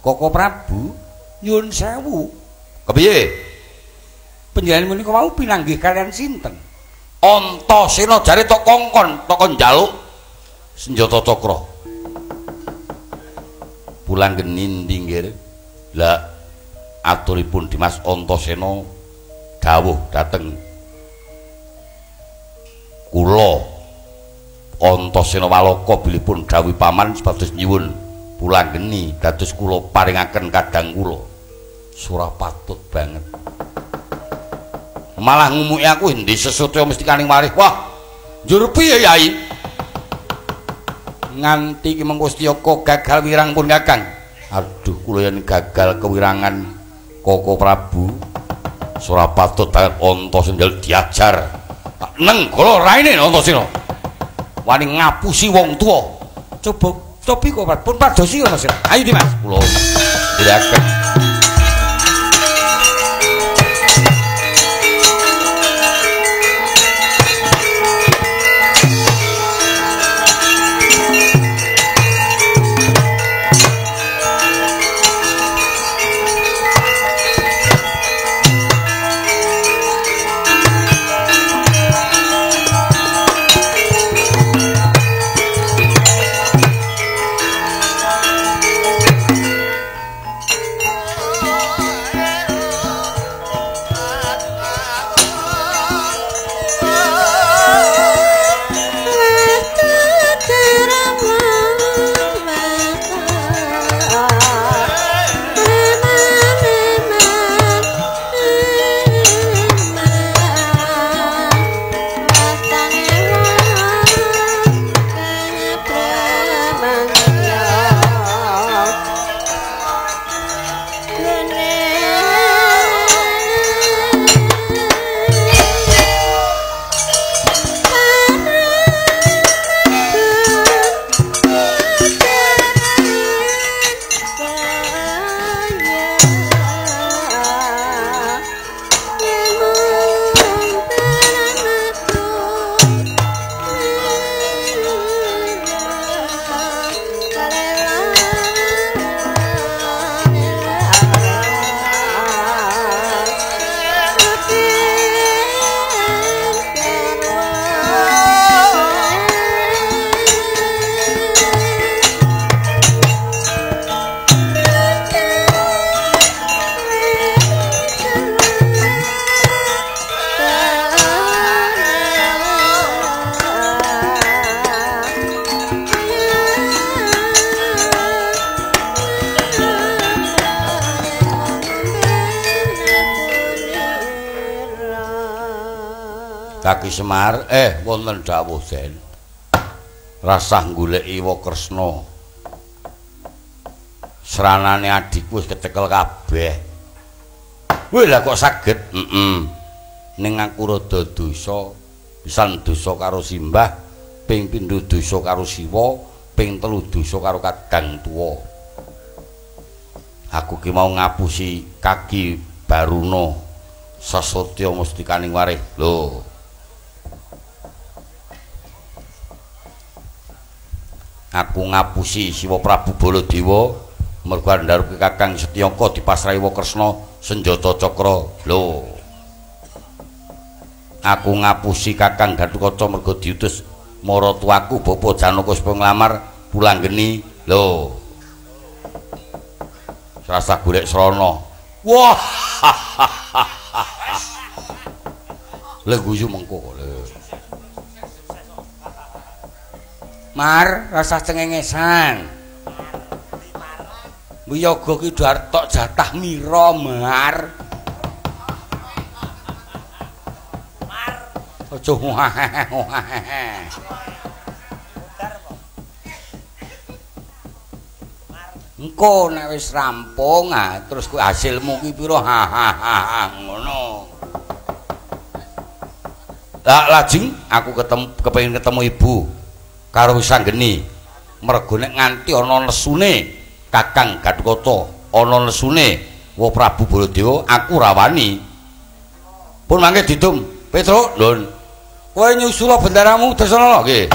Koko Prabu nyuwun sewu. Kepiye? Panjenengan menika wau pinanggih kalian sinten? Antasena jare tok kongkon, tok kon njaluk senjata cakra. Pulang geni ndi nggih? Lah aturipun Dimas Antasena dawuh dhateng kula Antasena Walaka bilihpun dawuh paman supados nyuwun pulang geni dados kula paringaken kadang kula. Surah patut banget. Malah ngumuki aku endi sesotya mesti kaning warih. Wah, njur piye Yai? Nganti ki mengko Setyaka gagal wirang pun Kakang. Aduh, kula yen gagal kewirangan Koko Prabu. Surah patut banget Antasena diajar. Tak nenggala raine Antasena. Wani ngapusi wong tuwa. Coba cobi kok pun padosi Antasena. Ayo Dimas, kula ndherekaken. Kaki Semar, wonten dawuh Den. Rasah goleki Wakresna. Sranane adikku wis kecekel kabeh. Wih lah kok saged? Heeh. Ning aku rada dosa, pisan dosa karo simbah, ping pindho dosa karo Siwa, ping telu dosa karo kadang tuwa. Aku ki mau ngapusi kaki Baruna sasotya mustikaning warih. Lho. Aku ngapusi Siwa Prabu Baladewa mergo ndaruke Kakang Setyaka dipasrahi Wakresna senjata cakra. Lho. Aku ngapusi Kakang Gatotkaca mergo diutus maratuwaku Bapa Janaka supaya nglamar Pulanggeni. Lho. Rasah golek srana. Wah. Lha guyu mengko lho. Mar, rasah cengengesan. Wiyaga ki tok jatah mira, Mar. Mar. Aja wah. Engko nek wis rampung, ah terus kuwi hasilmu ki pira? Ha ha ha ngono. Lah lajeng aku ketemu kepengin ketemu ibu karo Wisanggeni. Mergo nek nganti ana nesune Kakang Gatotkaca, ana nesune Wa Prabu Baladewa, aku ora wani. Pun mangke didum, Petruk, Ndun. Kowe nyusula bendaramu Dasanala nggih.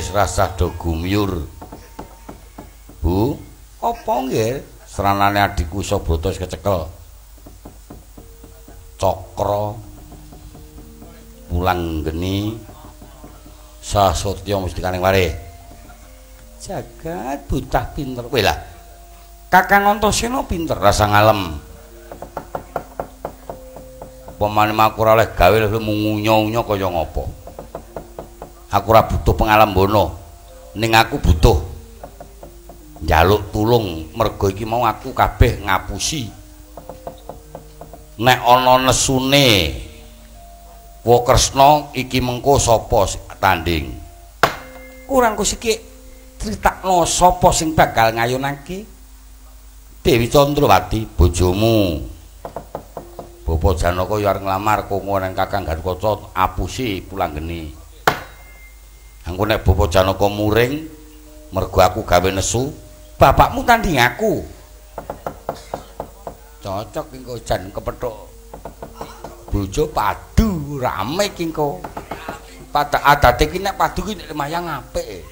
Wis rasah do gumyur. Bu, apa nggih? Seranane adikku Sabrata wis kecekel. Cakra pulang geni Sasotya mesti kaning ware. Jagat bocah pinter. Kowe lah. Kakang Antasena pinter rasa ngalem. Pemane aku ora oleh gawe mungunya-unya kaya ngapa. Aku ora butuh pengalambono. Ning aku butuh njaluk tulung mergo iki mau aku kabeh ngapusi. Nek ana nesune Wa Kresna iki mengko sapa tanding. Kurang kusiki critakno sapa sing bakal ngayunake Dewi Candrawati bojomu. Bapa Janaka ya arep nglamar kongko nang Kakang Gatotkaca apusi pulanggeni. Engko nek Bapa Janaka muring mergo aku gawe nesu, bapakmu tanding aku. Cocok engko jan kepethuk bojo padu rame ki engko. Pada adate ki nek padu ki nek lumayan apik.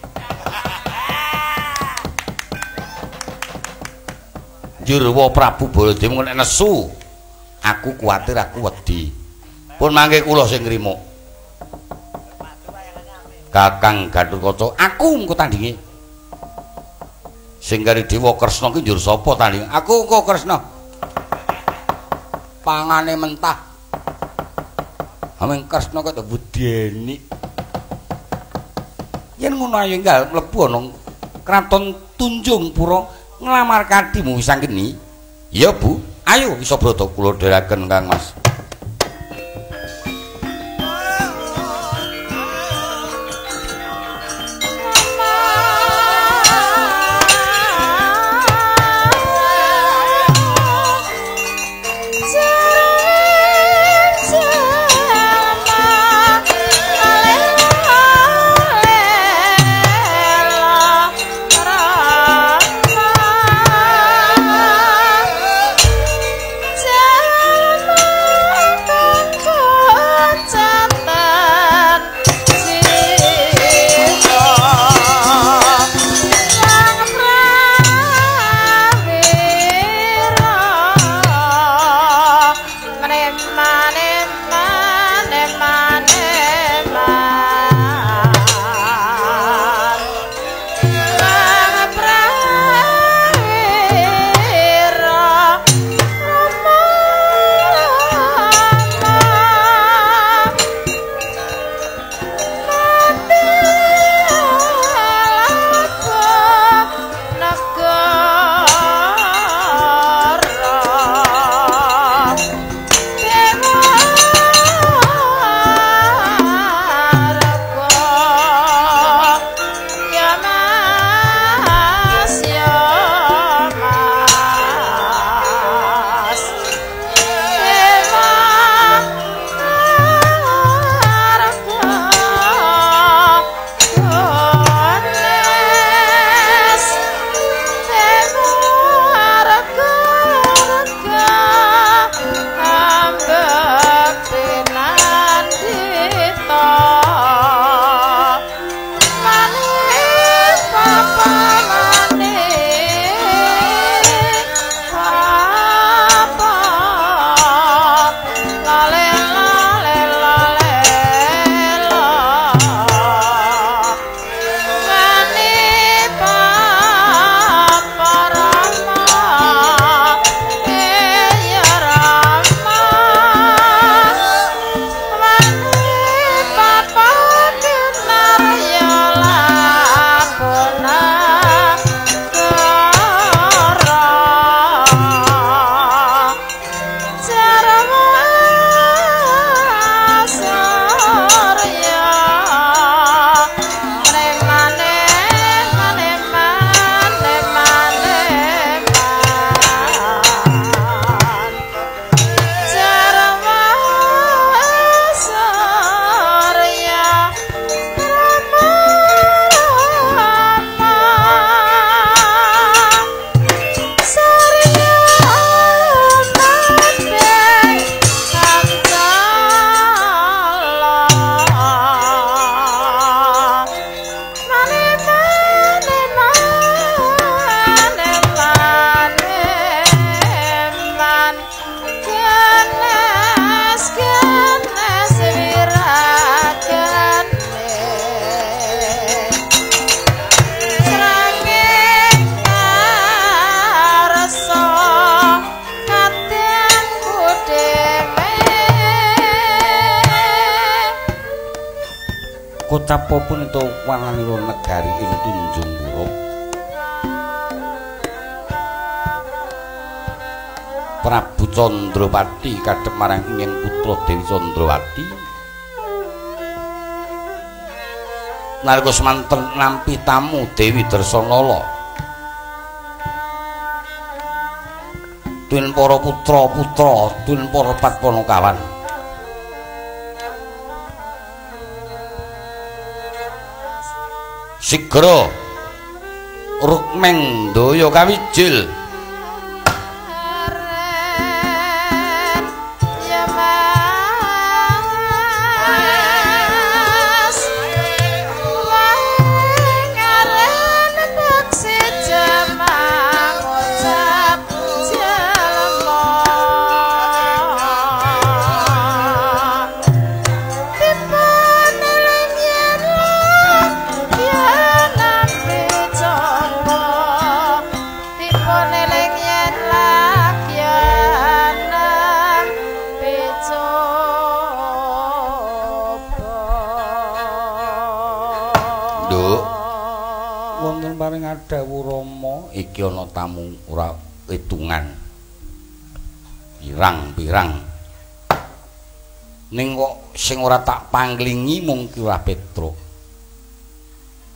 Njurwa Prabu Baladewa nek nesu, aku kuwatir aku wedi. Pun mangke kula sing ngrimo. Kakang Gatotkaca, aku engko tandinge. Sing kari Dewa Kresna ki njur sapa tandinge? Aku engko Kresna. Pangane mentah. Ameng Kresna kok wedeni. Yen ngono ayo enggal mlebu ana kraton Tunjungpura nglamar kadimu Wisanggeni. Iya, Bu. Ayo Wisabrata kula dherekaken Kang Mas. Jama. Kocap punita wananira negari ing Tunjungpura. Prabu Candrapati kadhep marang ingkang putra Dewi Candrawati. Nalika semanten nampi tamu Dewi Dresanala, tuwin para putra-putra, tuwin para patpanakawan. Sigra rukmeng daya kawijil. Dawuh Rama, iki ana tamu ora hitungan pirang-pirang, ning kok sing ora tak panglingi mung Ki Lurah Petruk.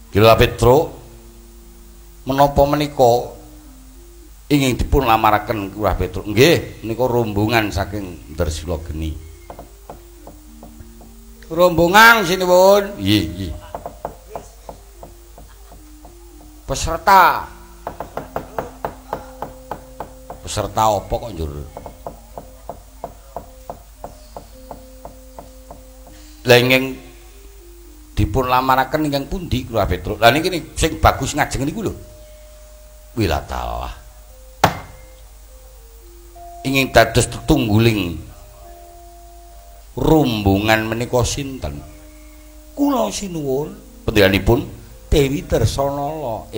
Ki Lurah Petruk menapa menika ingin dipun lamaraken Ki Lurah Petruk? Nggih, menika rombongan saking Ndresila Geni. Rombongan sinuwun. Nggih, nggih. Peserta. Peserta apa kok njur? Lah ingkang dipun lamaraken ingkang pundi Lurah Petruk? Lah niki sing bagus ngajeng niku lho. Wilatalah. Ingin dados tetungguling rombongan menika sinten? Kula sinuwun. Panjenenganipun Dewi Dresanala.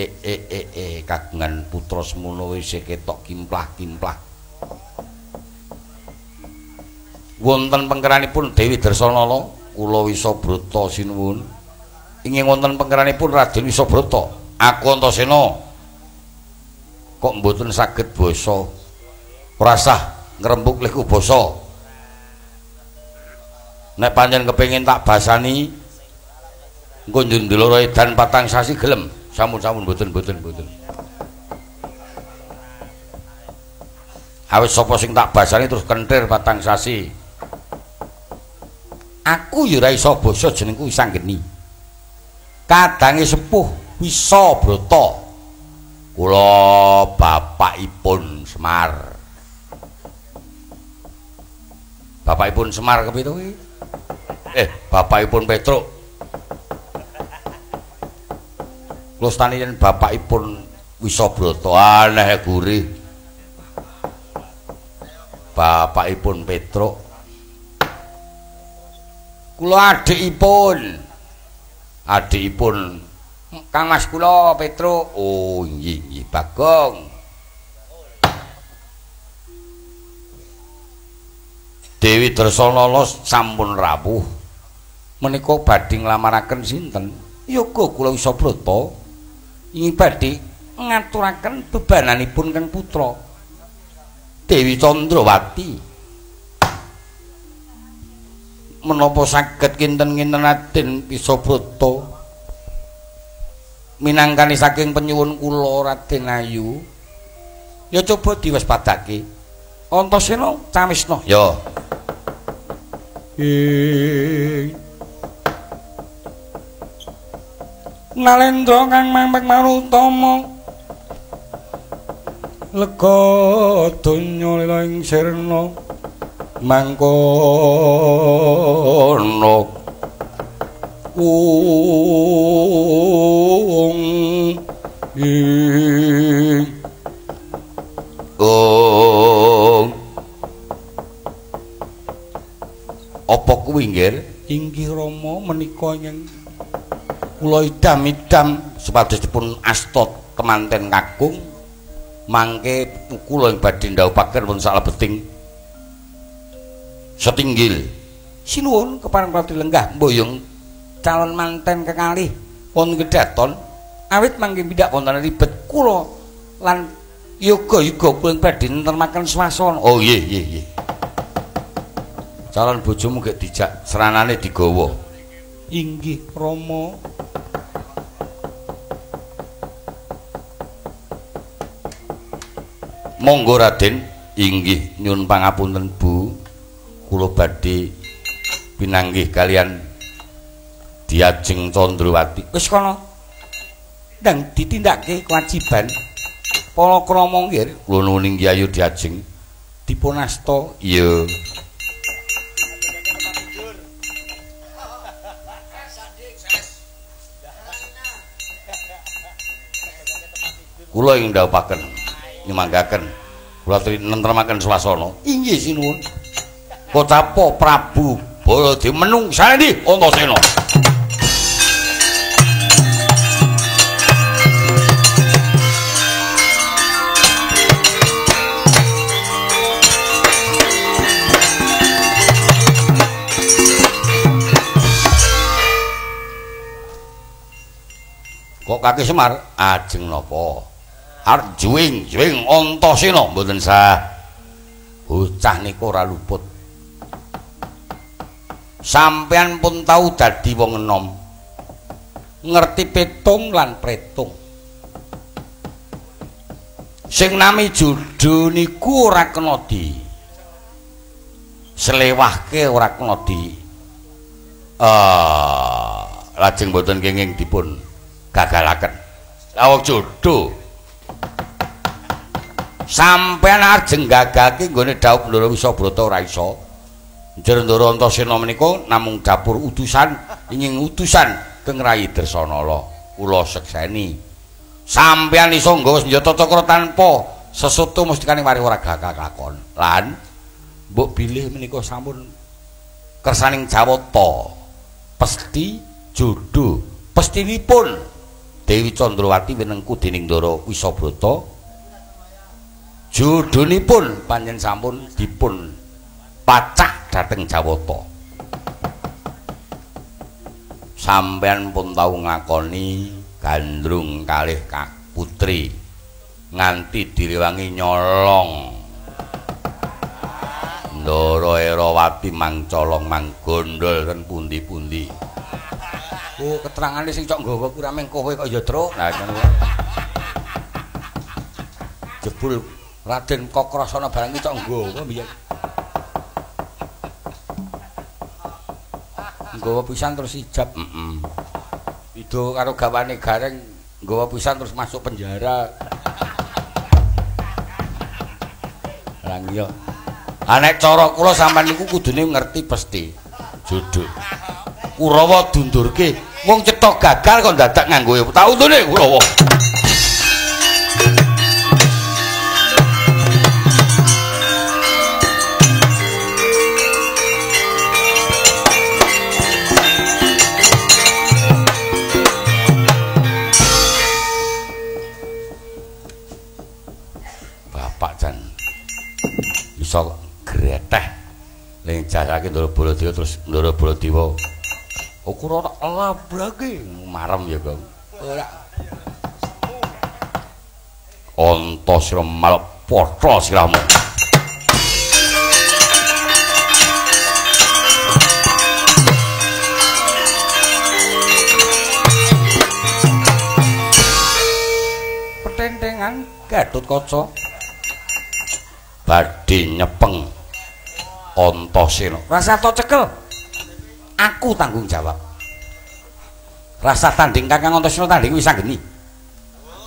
Kagungan putra semono wis ketok kimplah-kimplah. Wonten pengkeranipun Dewi Dresanala, kula Wisabrata sinuwun. Ingin wonten pengkeranipun Raden Wisabrata, aku Antasena. Kok mboten saged basa? Ora sah ngrembug liku basa. Nek pancen kepengin tak basani, engko njur edan patang sasi gelem. Sampun-sampun mboten. Awit sapa sing tak basani terus kentir patang sasi. Aku ya ora iso basa, jenengku Wisanggeni. Kadange sepuh Wisabrata. Kula bapakipun Semar. Bapakipun Semar kepiye to kuwi? Bapakipun Petruk. Klostane yen bapakipun Wisabrata aneh gurih. Bapakipun Petruk. Kula adikipun. Adikipun Kang Mas kula Petruk. Oh nggih nggih Bagong. Dewi Dresanala sampun rawuh. Menika badhe nglamaraken sinten? Yoga kula Wisabrata. Ingin badhe ngaturaken bebananipun kang putra Dewi Candrawati. Menapa saged kinten-kinten Raden Wisabrata minangkani saking penyuwun kula Raden Ayu? Ya coba diwaspadake. Antasena cawisna. Ya. Nalendra kang mampek marutama lega donya lila ing sirna mangkono ung ing ung. Apa kuwi nggih? Inggih Rama, menika ingkang kula idam-idam supados dipun asta kemanten kakung mangke kula ing badhe ndhawuhaken wonten salebeting setinggil. Sinuwun kepareng pati lenggah mboyong Calon manten kekalih wonten kedaton awit mangke pindak wonten ribet kula lan yoga-yoga kula badhe nentremaken swasana. Oh nggih nggih nggih. Calon bojomu gek dijak seranane digawa. Inggih Rama. Monggo Raden, inggih nyuwun pangapunten Bu. Kula badhe pinanggih kalian Diajeng Candrawati. Wis kono. Ndang ditindakake kewajiban palakrama nggih. Kula nuwun inggih ayu Diajeng. Dipun asta. Iya. Kula ing ndhawuhaken nyumanggaken kula nentremaken swasana. Inggih sinuwun. Kocapa Prabu Baladewa menungsane ndi Antasena. Kok kaki Semar ajeng napa? Arep juwing-juwing Antasena mboten sah. Bocah niku ora luput. Sampeyan pun tau dadi wong enom. Ngerti petung lan pretung. Sing nami jodho niku ora kena di selewahke, ora kena di lajeng mboten kenging dipun gagalaken. Lha jodho sampeyan ajeng gagake nggone dhaup Ndara Wisabrata ora iso. Njer Ndara Antasena menika namung dapur utusan ingin utusan keng Rayi Dresanala. Kula sekseni. Sampeyan iso nggawa senjata cakra tanpa sesuatu mustikane warih ora gagal lakon. Lan mbok bilih menika sampun kersaning Jawata. Pesti jodho pestinipun Dewi Candrawati winengku dening Ndara Wisabrata. Jodhonipun pancen sampun dipun pacak dhateng Jawata. Sampeyan pun tau ngakoni gandrung kalih kak putri nganti direwangi nyolong. Ndara Erawati mang colong mang gondol ten pundi-pundi. Oh, keterangane sing cok nggawa kuwi rameng kowe kok ya, Truk. Nah, ngono. Jebul Raden Kokrasana barang iki cok nggawa mbiyen. Nggawa pisan terus ijab. Heeh. Ido karo gawane Gareng nggawa pisan terus masuk penjara. Lah iya. Ah nek cara kula sampean niku kudune ngerti pesti jodho. Kurawa dundurke wong cetha gagal kok dadak nganggo tak untune Kurawa. Bapak jan iso greteh ning jasake Ndara Baladewa terus Ndara Baladewa Kura tak labrake marem ya, Gong. Ora. Antasena malep potho sirahmu. Petentengan Gatotkaca badhe nyepeng Antasena. Rasa to cekel. Aku tanggung jawab. Rasa tanding Kakang Antasena tanding wis anggeni.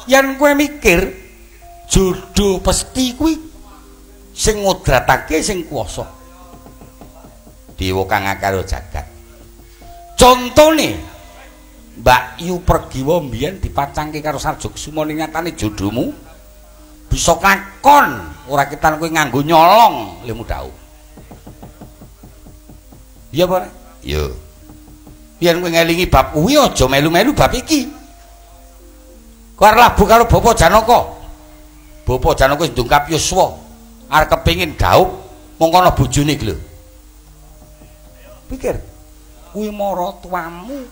Yen kowe mikir jodho pesti kuwi sing ngudratake sing kuwasa. Dewa kang akaro jagat. Contone Mbak Yu Pergiwa mbiyen dipacangke karo Sarjo Kusuma ning nyatane jodhomu bisa kakon ora ketan kowe nganggo nyolong lemu dhaup. Iya apa? Iya. Yen kowe ngelingi bab kuwi aja melu-melu bab iki. Kowe arep labu karo Bapa Janaka. Bapa Janaka wis ndungkap yuswa. Arep kepengin dhaup mongko ana bojone iki lho. Pikir kuwi maratuwamu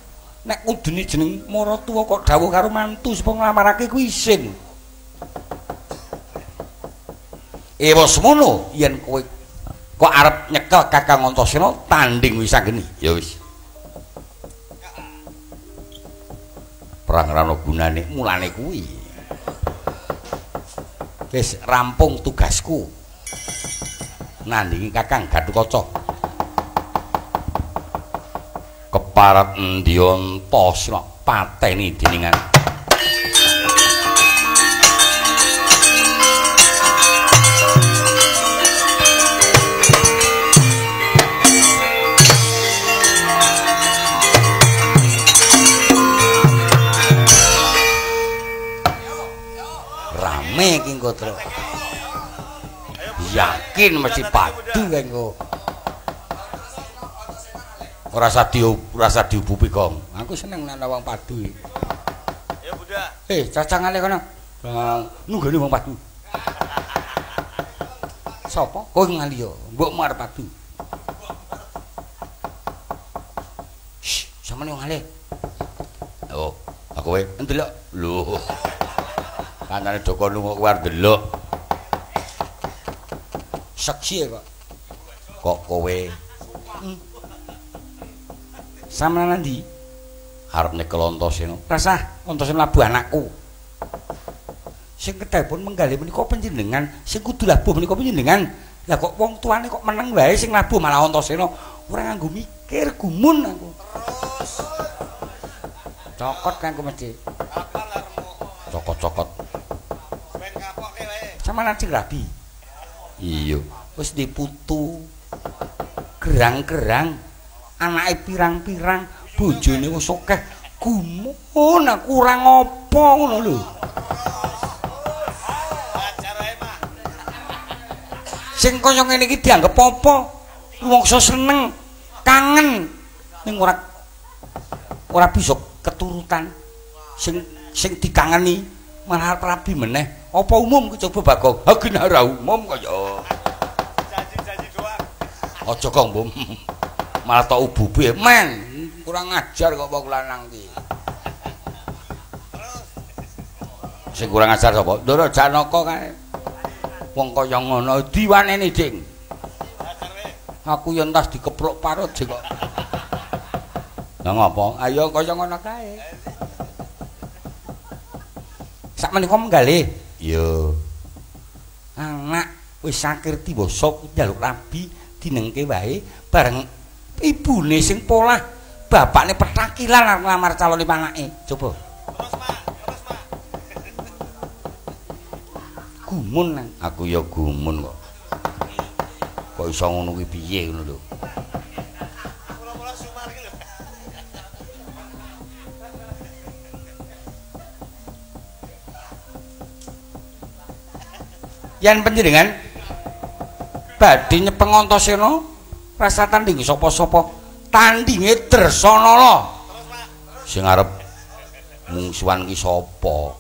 Nek kudune jeneng maratuwa kok dawuh karo mantu supaya nglamarake kuwi isin. Ewa semono yen kowe kok arep nyekel Kakang Antasena tanding wis anggeni. Ya wis. Perang ra ono gunane, mulane kuwi. Wis rampung tugasku. Nandingi Kakang Gatotkaca. Keparat endi Antasena pateni deningan. Rame iki engko, Tru. Yakin mesti padu engko. Ora usah diubupi, Gong. Aku seneng nek ana wong padu iki. Ya, Bunda. Cacangane kono. Nunggone wong padu. Sapa? Kowe ngali yo, mbokmu arep padu. Shh, sampeyan wong ngali. Oh, aku kowe ndelok. Lho. Kancane Joko lunga kowe arep ndelok. Seksi kok. Kok kowe sampeyan ndi? Arep nyekel Antasena. Rasah Antasena labuh anakku. Sing kedhepun menggalih menika panjenengan, sing kudu labuh menika panjenengan. Lah kok wong tuane kok meneng wae sing labuh malah Antasena. Ora nganggo mikir, gumun aku. Terus. Cokot kan aku mesti. Cokot-cokot. Ben kapoke wae. Sampeyan ajeng rabi. Iya, wis diputu. Gerang-gerang. Anake pirang-pirang, bojone wis akeh. Gumun aku ora ngopo ngono lho. Sing kaya ngene iki dianggep apa? Rumangsa seneng, kangen ning ora bisa keturutan. Sing dikangeni malah arep rabi meneh. Apa umum ki coba Bagong? Ha genah ora umum kaya. Janji-janji doang. Aja kok, Mbok. Malah tok ububi, men kurang ajar kok wong lanang iki. Sing kurang ajar sapa? Ndara Janaka kae. Wong kaya ngono diwaneni, Ding. Aku yen tas dikepruk parut sik kok. Lah ngopo? Ayo kaya ngono kae. Sak menika menggalih. Iya. Anak wis sakir diwasa njaluk rabi dinengke wae bareng ibune sing polah, bapakne petakilan arep nglamar calone anake. Coba. Terus, Pak. Terus, Pak. Gumun nang. Aku ya gumun kok. Kok iso ngono kuwi piye ngono lho. Mula-mula sumar iki lho. Yen panjenengan badhe nyepeng Antasena rasa tanding sapa-sapa, tandinge Dresanala. Sing arep mungsuhan ki sapa?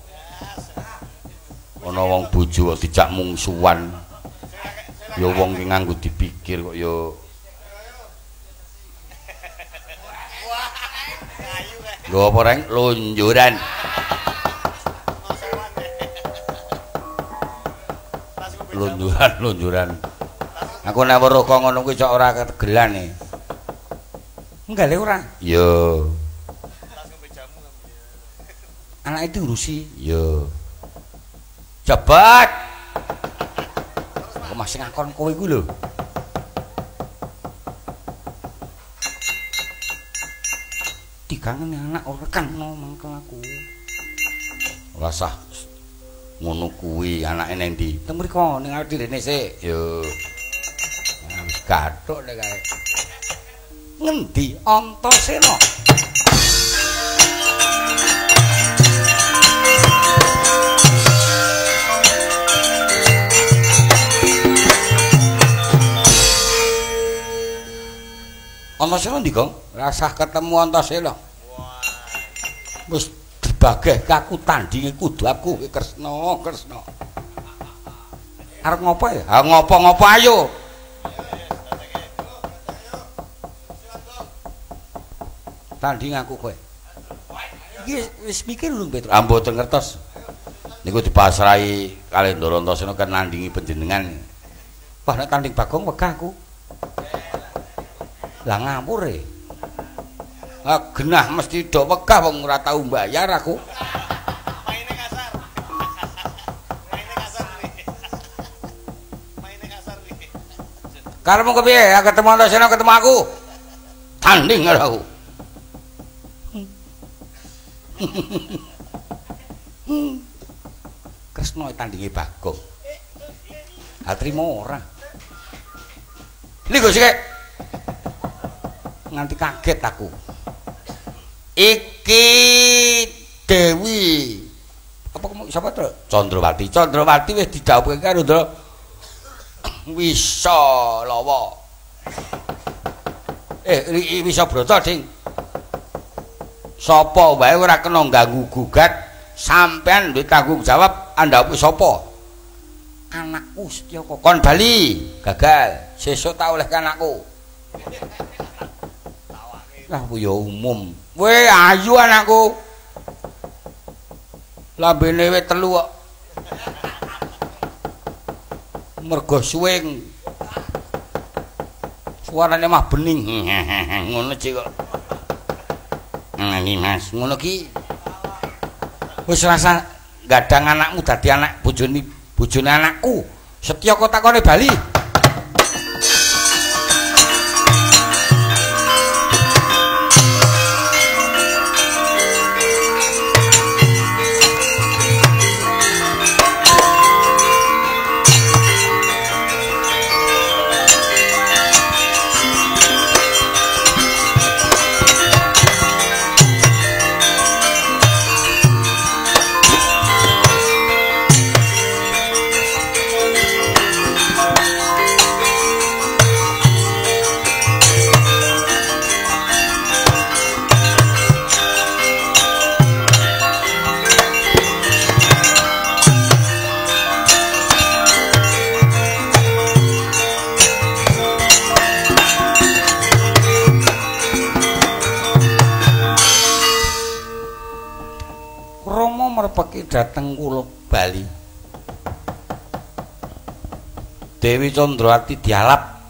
Ana wong bojo kok dijak mungsuhan. Ya wong ki nganggo dipikir kok ya. Lho apa reng lonjoran. Lonjoran, lonjoran. Aku nek weruh kok ngono kuwi cok ora kegelane. Enggale ora? Iya. Anake diurusi? Iya. Jabat. Aku masih ngakon kowe iku lho. Dikangeni anak ora kena mangkel aku. Ora sah ngono kuwi anake nang ndi? Teng mriko ning awake dhewe sik. Yo. Wis gathuk nek kae. Ngendi Antasena? Antasena ndi, Gong? Rasah ketemu Antasena. Wis dibageh aku tandinge kudu aku Kresna, Kresna. Arep ngopo ya? Ha ngopo-ngopo ayo. Tanding aku kowe. Iki wis mikir urung Petro? Ah mboten ngertos. Niku dipasrahi kalih Ndara Antasena kan nandingi panjenengan. Wah nek tanding Bagong wegah aku. Lah ngawur e. Ah genah mesti do wegah wong ora tau mbayar aku. Maine kasar. Maine kasar kuwi. Maine kasar kuwi. Karepmu kepiye? Ketemu Antasena ketemu aku. Tanding karo aku. Kresna tandinge Bagong. Ha trimo ora. Lha sik. Nganti kaget aku. Iki Dewi apa sapa to? Candrawati. Candrawati wis didhawuhke karo Ndra Wisalawa. Wisabrata ding. Sapa wae ora kena ganggu gugat, sampean duwe tanggung jawab andhape sapa? Anakku Setyaka. Kon bali, gagal. Sesuk tak olehke anakku. Lah ya umum. Weh ayu anakku. Lambene wis telu kok. Mergo suwing. Suarane mah bening. Ngono cik kok. Ngene Mas, ngono ki. Wis rasa gadang anakmu dadi anak bojone bojone anakku. Setyaka takone bali. Merpeki dateng kula bali. Dewi Candrawati dialap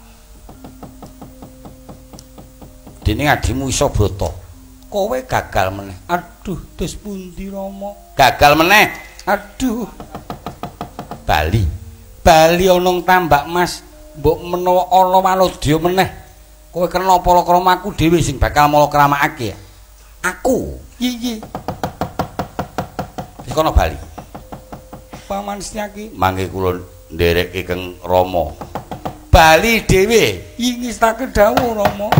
dening adimu Wisabrata. Kowe gagal meneh. Aduh, dos pundi Rama? Gagal meneh. Aduh. Bali. Bali ana tambak Mas, mbok menawa ana wanodya meneh. Kowe kena palakrama aku dhewe sing bakal malakramakake. Aku. Iya. Kono bali. Paman Setyaki mangke kula ndereke Kang Rama. Bali dhewe ingistake dawuh Rama.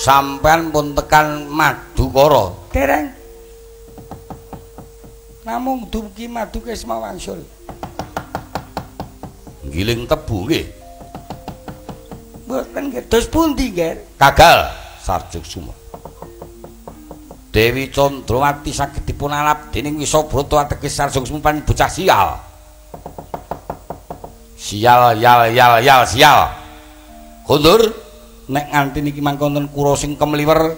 Sampean pun tekan Madukara. Dereng. Namung dumugi Madukesma wangsul. Giling tebu nggih. Mboten nggih. Dos pundi, Nger? Gagal Sarjuk Suma. Dewi Candrawati saged dipun alap dening Wisabrata ateges Sarjuk Suma pan bocah sial. Sial yal yal yal sial. Kondur. Nek nganti niki mangke wonten kura sing kemliwer,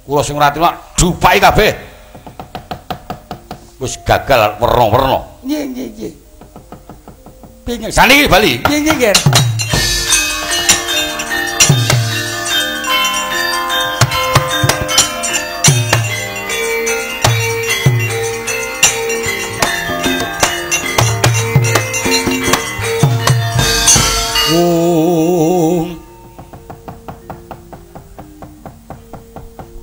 kura sing ora trima, dupaki kabeh. Wis gagal werna-werna. Nggih, nggih, nggih. Piye saniki bali? Nggih, nggih, nggih.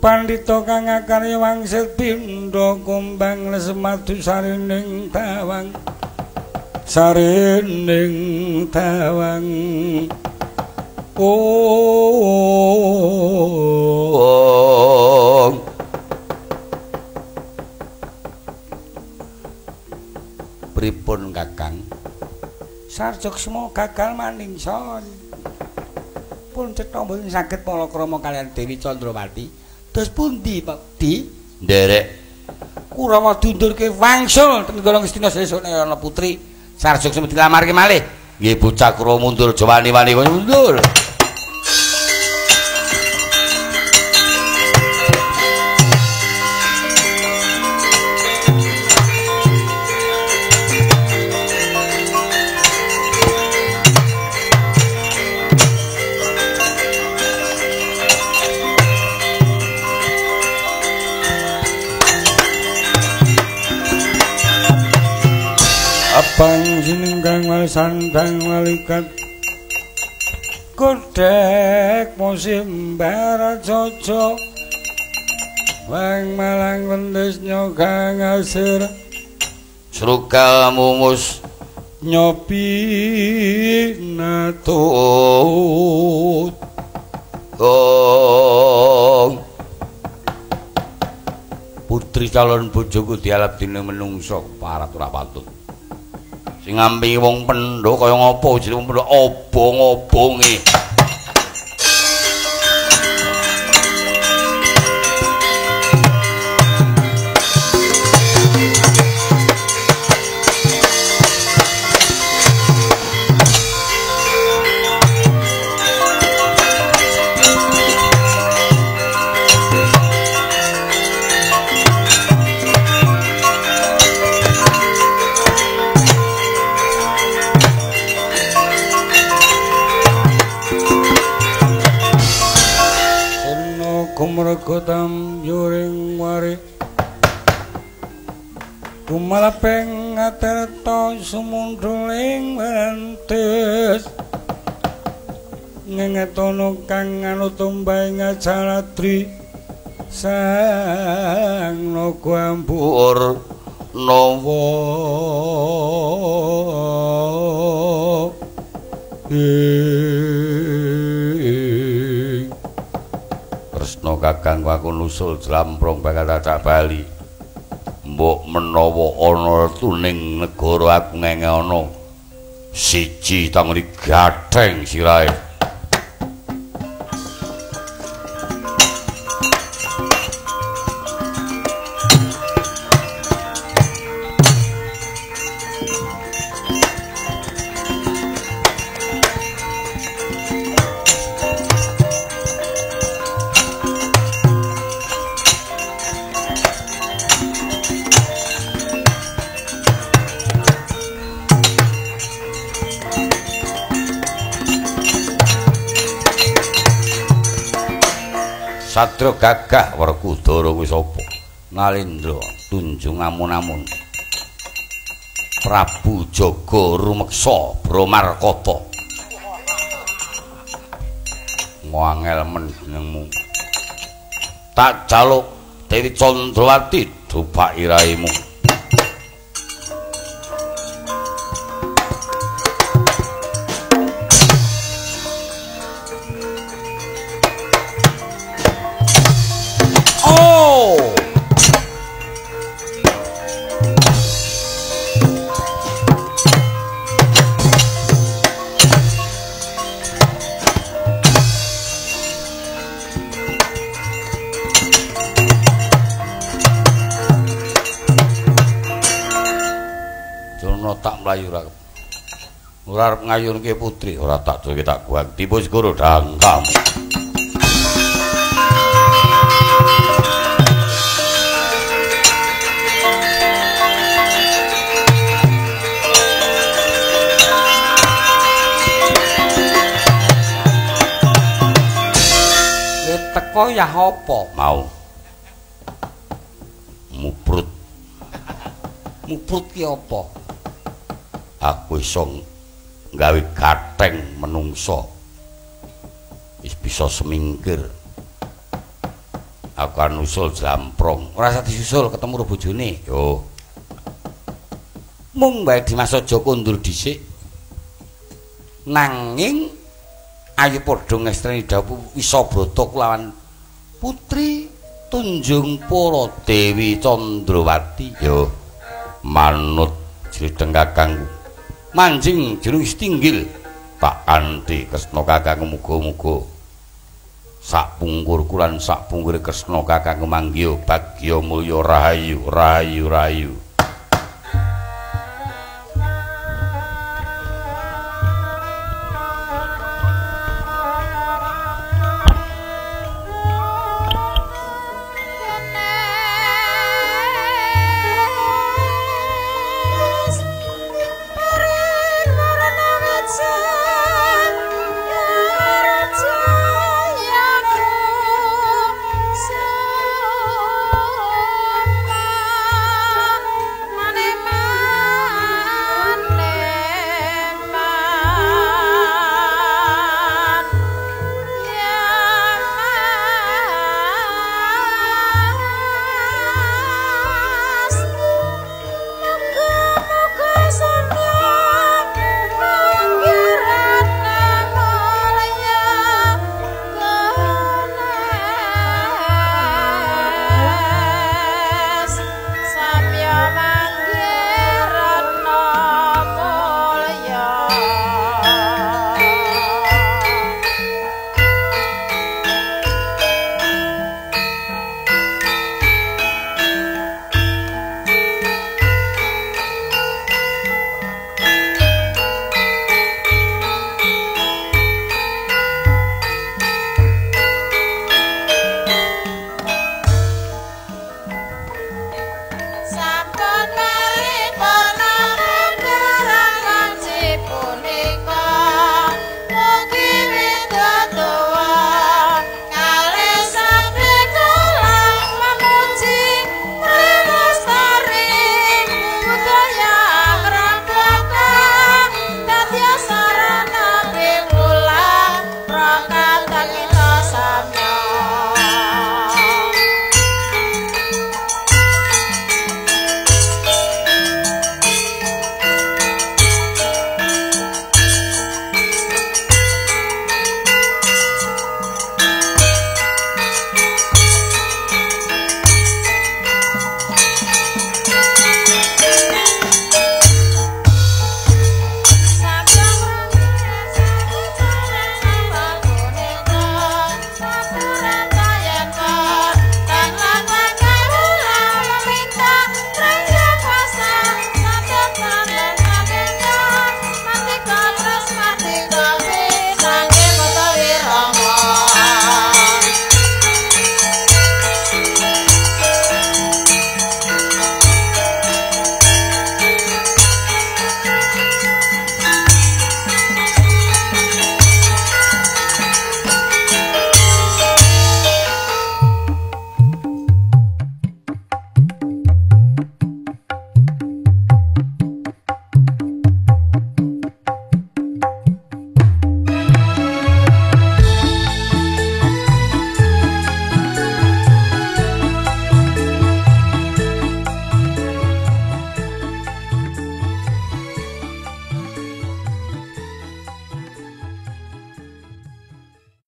Pandhita kang akarya wangsit pindha kumbang les madu sarining tawang. Sarening tawang oh. Pripun Kakang? Sarjoksma gagal maningson. Pun cetha mboten saged palakrama kaliyan Dewi Candrawati. Terus pundi Pak Di? Nderek Kurawa diundurke wangsul teng negara Ngastina sesuk nek ana putri Sarjoksma dilamarke malih. Nggih bocah Kurawa mundur aja wani-wani mundur. Abang sinenggang sandang walikat kodhek musim barat jojo wang malang wendes nyogang asir srugal mumus nyopi natut oh. Putri calon bojoku dialap dene menungso parat ora patut. Sing ngampingi wong pendho kaya ngopo jenenge wong pendho obong-obonge. Kumregotam yuring wari kumalapeng aterta sumundhuling wentis ngengetono kang anu tumbaing ajaladri sang naga ambur nawa Kresna kakang aku nusul jlamprong bakal tak bali. Mbok menawa ana tuning negara aku ngenge ana siji tangri gatheng sirahe. Satrio gagah Werkudara kuwi sapa? Nalendra tunjung amun-amun. Prabu Jaga Rumeksa Bromarkata. Ngangel men jenengmu. Tak jaluk Dewi Candrawati dupak iraimu. Ora arep ngayunke putri, ora tak joge tak guang. Tipu segoro dangkam. Teko ya apa? Mau. Muprut. Muprut ki apa? Aku iso gawe gatheng menungso. Wis bisa semingkir. Aku anusul jlamprong. Ora usah disusul ketemu karo bojone. Yo. Mung bae Dimas aja kondur dhisik. Nanging ayo padha ngestreni dhawuh Wisabrata kulawan Putri Tunjung Pura Dewi Candrawati. Yo manut jrideng kakangku. Manjing jero tinggil tak kanthi Kresna kakangku muga-muga sak pungkur lan sak pungkure Kresna kakangku manggih bagya mulya rahayu rahayu rahayu.